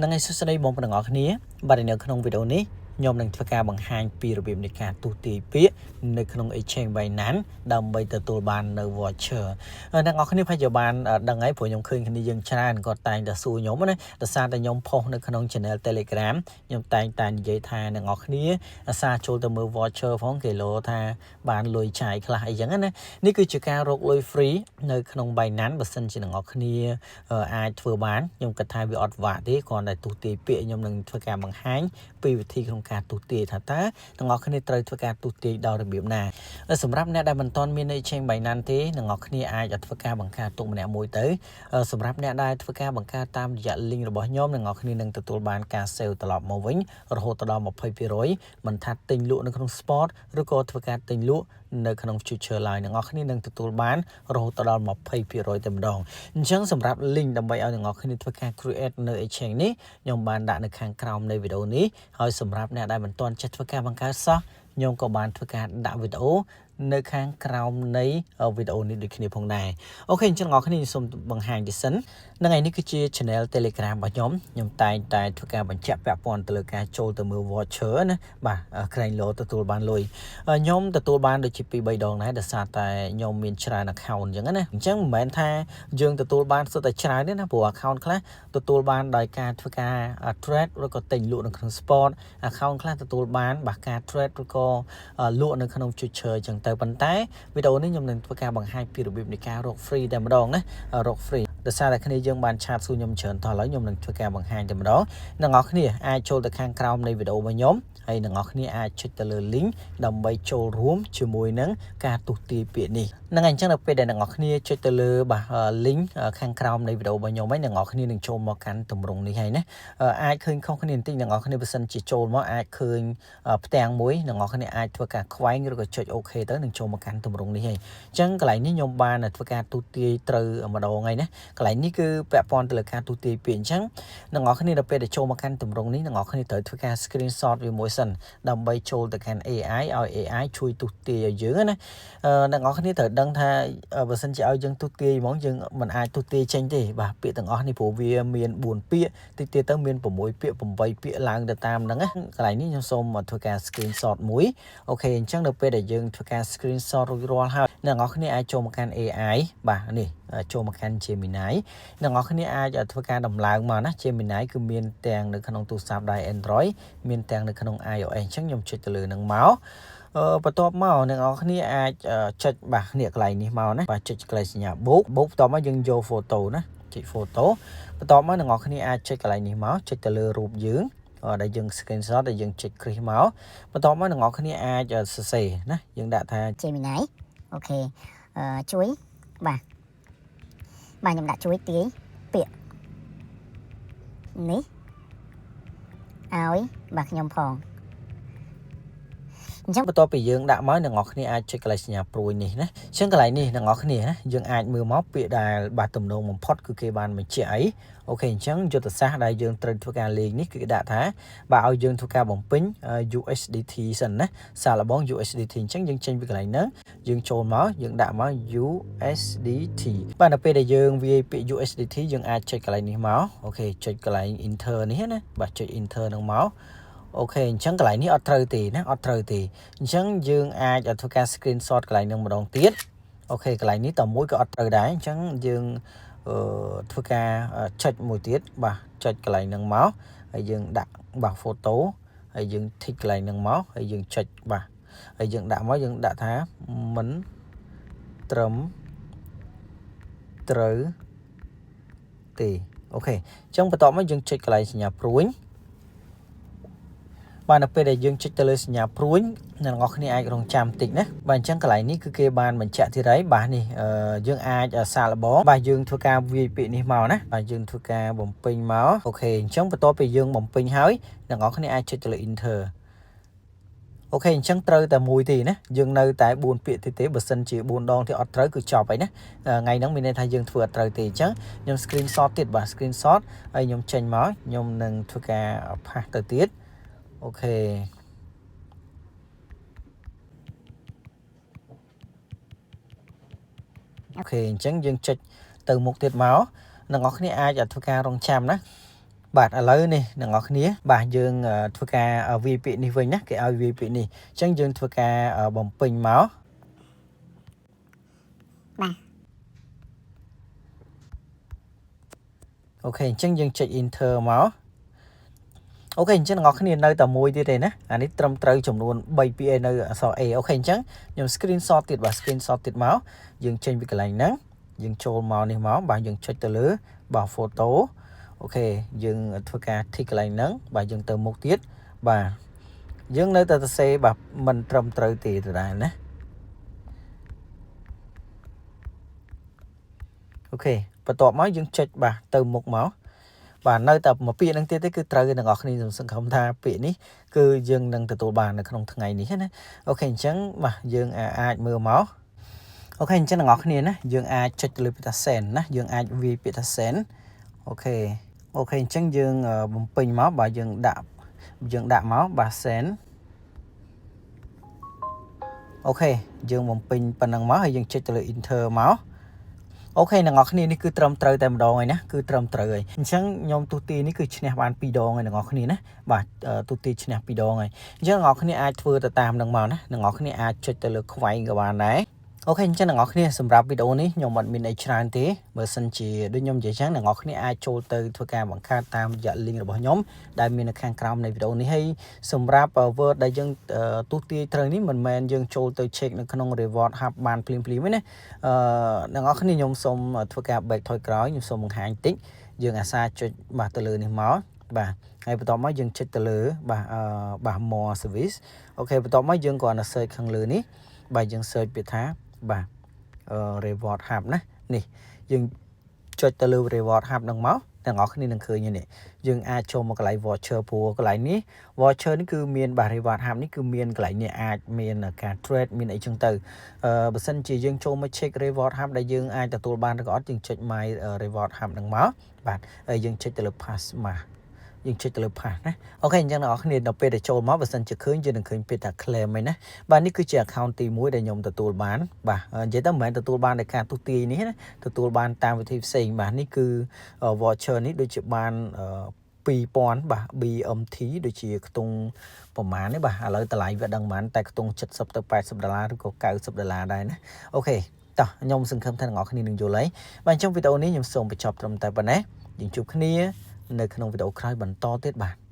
នឹងឯងសួស្តីបងប្អូនទាំងអស់គ្នាបាទនៅក្នុងវីដេអូនេះខ្ញុំនឹងធ្វើការបង្ហាញពីរបៀបនៃការទស្សន៍ទាយពាក្យនៅក្នុង Exchange Binance ដើម្បីទទួលបាននៅ voucher អ្នកនរគ្នាប្រហែលជាបានដឹងហើយព្រោះខ្ញុំឃើញគ្នាយើងច្រើនគាត់តែងតែសួរខ្ញុំណាដោយសារតែខ្ញុំផុសនៅក្នុង Channel Telegram ខ្ញុំតែងតែនិយាយថាអ្នកនរគ្នាអាសាចូលទៅមើល voucher ផងគេលោថាបានលុយចាយខ្លះអីចឹងណានេះគឺជាការរកលុយ free នៅក្នុង Binance បើសិនជាអ្នកនរគ្នាអាចធ្វើបានខ្ញុំគិតថាវាអត់វាក់ទេគ្រាន់តែទស្សន៍ទាយពាក្យខ្ញុំនឹងធ្វើការបង្ហាញពីវិធីក្នុងការទស្សន៍ទាយថាតើអ្នកនរគ្នាត្រូវធ្វើការទស្សន៍ទាយដល់របៀបណាសម្រាប់អ្នកដែលមិនទាន់មាន Exchange Binance ទេអ្នកនរគ្នាអាចធ្វើការបង្កើតទុកម្នាក់មួយទៅសម្រាប់អ្នកដែលធ្វើការបង្កើតតាមរយៈ link របស់ខ្ញុំអ្នកនរគ្នានឹងទទួលបានការ save ត្រឡប់មកវិញរហូតដល់20%មិនថាទិញលក់នៅក្នុង spot ឬក៏ធ្វើការទិញលក់នៅក្នុង future ឡើយអ្នកនរគ្នានឹងទទួលបានរហូតដល់20%តែម្ដងអញ្ចឹងសម្រាប់ link ដើម្បីឲ្យអ្នកនរគ្នាធ្វើការ create នៅ exchange នេះខ្ញុំបានដាក់នៅខាងក្រោមនៃវីដេអូនេះហើយសម្រាប់អ្នកដែលមិនទាន់ចេះធ្វើការបង្កើតសោះខ្ញុំក៏បានធ្វើការដាក់វីដេអូនៅខាងក្រោមនៃវីដេអូនេះដូចគ្នាផងដែរ OK អញ្ចឹងអ្នកនរគ្នាសូមបង្ហាញទីសិនហ្នឹងហើយនេះគឺជា channel Telegram របស់ខ្ញុំខ្ញុំតែងតែធ្វើការបញ្ជាក់ពាក់ព័ន្ធទៅលើការចូលទៅមើល voucher ណាបាទក្រែងលោទទួលបានលុយខ្ញុំទទួលបានដូចជា2 3ដងដែរដោយសារតែខ្ញុំមានច្រើន account អញ្ចឹងណាអញ្ចឹងមិនមែនថាយើងទទួលបានសុទ្ធតែច្រើនទេណាព្រោះ account ខ្លះទទួលបានដោយការធ្វើការ trade ឬក៏ទិញលក់នៅក្នុង spot account ខ្លះទទួលបានបាទការ trade ឬក៏លក់នៅក្នុង future អញ្ចឹងទៅប៉ុន្តែវីដេអូនេះខ្ញុំនឹងធ្វើការបង្ហាញពីរបៀបនៃការរក free តែម្ដងណារក free ដោយសារតែគ្នាយើងបាន chat សួរខ្ញុំច្រើនតោះឥឡូវខ្ញុំនឹងធ្វើការបង្ហាញតែម្ដងអ្នកនរគ្នាអាចចូលទៅខាងក្រោមនៃវីដេអូរបស់ខ្ញុំហើយអ្នកនរគ្នាអាចចុចទៅលើ link ដើម្បីចូលរួមជាមួយនឹងការទស្សន៍ទាយពាក្យនេះហ្នឹងហើយអញ្ចឹងដល់ពេលដែលអ្នកនរគ្នាចុចទៅលើបាទ link ខាងក្រោមនៃវីដេអូរបស់ខ្ញុំហើយអ្នកនរគ្នានឹងចូលមកកាន់ទម្រង់នេះហើយណាអាចឃើញខុសគ្នាបន្តិចអ្នកនរគ្នាបើសិនជាចូលមកអាចឃើញផ្ទាំងមួយអ្នកនរគ្នាអាចធ្វើការខ្វែងឬក៏ចុច OK ទៅនឹងចូលមកកាន់ទម្រង់នេះហើយអញ្ចឹងកន្លែងនេះខ្ញុំបានធ្វើការទស្សន៍ទាយត្រូវម្ដងហើយណាកន្លែងនេះគឺពាក់ព័ន្ធទៅលើការទស្សន៍ទាយពាក្យអញ្ចឹងអ្នកនរគ្នាដល់ពេលដែលចូលមកកាន់ទម្រង់នេះអ្នកនរគ្នាត្រូវធ្វើការ screenshot វាមួយសិនដើម្បីចូលទៅកាន់ AI ឲ្យ AI ជួយទស្សន៍ទាយឲ្យយើងណាអ្នកនរគ្នាត្រូវដឹងថាបើសិនជាឲ្យយើងទស្សន៍ទាយហ្មងយើងមិនអាចទស្សន៍ទាយចេញទេបាទពាក្យទាំងអស់នេះព្រោះវាមាន4ពាក្យតិចទៀតទៅមាន6ពាក្យ8ពាក្យឡើងទៅតាមហ្នឹងណាកន្លែងនេះខ្ញុំសូមធ្វើការ screenshot មួយ OK អញ្ចឹងនៅពេលដែលយើងធ្វើការ screenshot រួចរាល់ហើយអ្នកនរគ្នាអាចចូលមកកាន់ AI បាទនេះចូលមកកាន់ Gemini អ្នកនរគ្នាអាចធ្វើការដំឡើងមកណា Gemini គឺមានទាំងនៅក្នុងទូរស័ព្ទដៃ Android មានទាំងនៅក្នុង iOS អញ្ចឹងខ្ញុំចុចទៅលើនឹងមកអឺបន្ទាប់មកអ្នកនរគ្នាអាចចុចបាទនេះកន្លែងនេះមកណាបាទចុចកន្លែងសញ្ញាបូកបូកបន្ទាប់មកយើងយក photo ណាចុច photo បន្ទាប់មកអ្នកនរគ្នាអាចចុចកន្លែងនេះមកចុចទៅលើរូបយើងដែលយើង screenshot ដែលយើងចុចគ្រីសមកបន្ទាប់មកអ្នកនរគ្នាអាចសរសេរណាយើងដាក់ថា Gemini OK អឺជួយបាទបាទខ្ញុំដាក់ជួយទាយពាក្យនេះឲ្យបាទខ្ញុំផងអញ្ចឹង បន្ទាប់ពីយើងដាក់មកអ្នកនរគ្នាអាចចុចកន្លែងសញ្ញាព្រួយនេះណាអញ្ចឹងកន្លែងនេះអ្នកនរគ្នាណាយើងអាចមើលមកពាក្យដែលបាទទំនងបំផុតគឺគេបានបញ្ជាក់អី OK អញ្ចឹងយុទ្ធសាស្ត្រដែលយើងត្រូវធ្វើការលេងនេះគឺគេដាក់ថាបាទឲ្យយើងធ្វើការបំពេញ USDT សិនណាសាកល្បង USDT អញ្ចឹងយើងចេញពីកន្លែងហ្នឹងយើងចូលមកយើងដាក់មក USDT បាទនៅពេលដែលយើងវាយពាក្យ USDT យើងអាចចុចកន្លែងនេះមក OK ចុចកន្លែង enter នេះណាបាទចុច enter ហ្នឹងមក OK អញ្ចឹងកន្លែងនេះអត់ត្រូវទេណាអត់ត្រូវទេអញ្ចឹងយើងអាចធ្វើការ screenshot កន្លែងហ្នឹងម្ដងទៀត OK កន្លែងនេះតមួយក៏អត់ត្រូវដែរអញ្ចឹងយើងអឺធ្វើការចុចមួយទៀតបាទចុចកន្លែងហ្នឹងមកហើយយើងដាក់បាទ photo ហើយយើង tick កន្លែងហ្នឹងមកហើយយើងចុចបាទហើយយើងដាក់មកយើងដាក់ថាមិនត្រឹមត្រូវទេ OK អញ្ចឹងបន្ទាប់មកយើងចុចកន្លែងសញ្ញាព្រួញបាទនៅពេលដែលយើងចុចទៅលើសញ្ញាព្រួញអ្នកទាំងអស់គ្នាអាចរងចាំតិចណាបាទអញ្ចឹងកន្លែងនេះគឺគេបានបញ្ជាក់ទៀតហើយបាទនេះយើងអាចសាកល្បងបាទយើងធ្វើការវាយពាក្យនេះមកណាបាទយើងធ្វើការបំពេញមក OK អញ្ចឹងបន្ទាប់ពីយើងបំពេញហើយអ្នកទាំងអស់គ្នាអាចចុចទៅលើ enter OK អញ្ចឹងត្រូវតែមួយទេណាយើងនៅតែ4ពាក្យទេទេបើសិនជា4ដងទេអត់ត្រូវគឺចប់ហើយណាថ្ងៃហ្នឹងមានន័យថាយើងធ្វើអត់ត្រូវទេអញ្ចឹងខ្ញុំ screenshot ទៀតបាទ screenshot ហើយខ្ញុំចេញមកខ្ញុំនឹងធ្វើការ paste ទៅទៀត OK OK អញ្ចឹងយើងចុចទៅមុខទៀតមកអ្នកនរគ្នាអាចធ្វើការរងចាំណា បាទឥឡូវនេះអ្នកនរគ្នាបាទយើងធ្វើការវាយពាក្យនេះវិញណាគេឲ្យវាយពាក្យនេះអញ្ចឹងយើងធ្វើការបំពេញមក បាទ OK អញ្ចឹងយើងចុច enter មក OK អញ្ចឹងអ្នកនរគ្នានៅតែមួយទៀតទេណាអានេះត្រឹមត្រូវចំនួន3ពាក្យឯនៅអក្សរ A OK អញ្ចឹងខ្ញុំ screenshot ទៀតបាទ screenshot ទៀតមកយើងចេញពីកន្លែងហ្នឹងយើងចូលមកនេះមកបាទយើងចុចទៅលើបាទ photo OK យើងធ្វើការ tick កន្លែងហ្នឹងបាទយើងទៅមុខទៀតបាទយើងនៅតែសរសេរបាទមិនត្រឹមត្រូវទេដដែលណា OK បន្ទាប់មកយើងចុចបាទទៅមុខមកបាទនៅតែមួយពាក្យហ្នឹងទៀតទេគឺត្រូវទាំងអស់គ្នាខ្ញុំសង្ឃឹមថាពាក្យនេះគឺយើងនឹងទទួលបាននៅក្នុងថ្ងៃនេះណា OK អញ្ចឹងបាទយើងអាចមើលមក OK អញ្ចឹងទាំងអស់គ្នាណាយើងអាចចុចទៅលើពាក្យថា send ណាយើងអាចវាយពាក្យថា send OK អញ្ចឹងយើងបំពេញមកបាទយើងដាក់មកបាទ send OK យើងបំពេញប៉ុណ្ណឹងមកហើយយើងចុចទៅលើ enter មក OK អ្នកនរគ្នានេះគឺត្រឹមត្រូវតែម្ដងហើយណាគឺត្រឹមត្រូវហើយអញ្ចឹងខ្ញុំទូទីនេះគឺឈ្នះបាន2ដងហើយអ្នកនរគ្នាណាបាទទូទីឈ្នះ2ដងហើយអញ្ចឹងអ្នកនរគ្នាអាចធ្វើទៅតាមនឹងមកណាអ្នកនរគ្នាអាចចុចទៅលើខ្វែងក៏បានដែរ OK អញ្ចឹងអ្នកនរគ្នាសម្រាប់វីដេអូនេះខ្ញុំអត់មានអីច្រើនទេបើសិនជាដូចខ្ញុំនិយាយចឹងអ្នកនរគ្នាអាចចូលទៅធ្វើការបង្កើតតាមរយៈ link របស់ខ្ញុំដែលមាននៅខាងក្រោមនៃវីដេអូនេះហើយសម្រាប់ Word ដែលយើងទូទាយត្រូវនេះមិនមែនយើងចូលទៅ check នៅក្នុង reward hub បានភ្លាមៗទេណាអឺអ្នកនរគ្នាខ្ញុំសូមធ្វើការ back ថយក្រោយខ្ញុំសូមបង្ហាញតិចយើងអាសាចុចបាទទៅលើនេះមកបាទហើយបន្ទាប់មកយើងចុចទៅលើបាទអឺបាទ more service OK បន្ទាប់មកយើងគ្រាន់តែ search ខាងលើនេះបាទយើង search ពាក្យថាបាទ reward hub ណានេះយើងចុចទៅលើ reward hub ហ្នឹងមកទាំងអស់គ្នានឹងឃើញនេះយើងអាចចូលមកកន្លែង voucher ព្រោះកន្លែងនេះ voucher នេះគឺមានបាទ reward hub នេះគឺមានកន្លែងនេះអាចមានការ trade មានអីចឹងទៅអឺបើសិនជាយើងចូលមក check reward hub ដែលយើងអាចទទួលបានឬក៏អត់យើងចុច my reward hub ហ្នឹងមកបាទហើយយើងចុចទៅលើ pass មកយើងចុចទៅលើ pass ណា OK អញ្ចឹងអ្នកនរគ្នាដល់ពេលដែលចូលមកបើសិនជាឃើញយើងនឹងឃើញពាក្យថា claim ឯណាបាទនេះគឺជា account ទី1ដែលខ្ញុំទទួលបានបាទនិយាយទៅមិនមែនទទួលបានដោយការទុះទាយនេះណាទទួលបានតាមវិធីផ្សេងបាទនេះគឺ voucher នេះដូចជាបាន2000បាទ BMT ដូចជាខ្ទង់ប្រហែលនេះបាទឥឡូវតម្លៃវាដឹងប្រហែលតែខ្ទង់70ទៅ80ដុល្លារឬក៏90ដុល្លារដែរណា OK តោះខ្ញុំសង្ឃឹមថាអ្នកនរគ្នានឹងយល់ហើយបាទអញ្ចឹងវីដេអូនេះខ្ញុំសូមបញ្ចប់ត្រឹមតែប៉ុណ្ណេះយើងជួបគ្នានៅក្នុងវីដេអូក្រោយបន្តទៀតបាទ។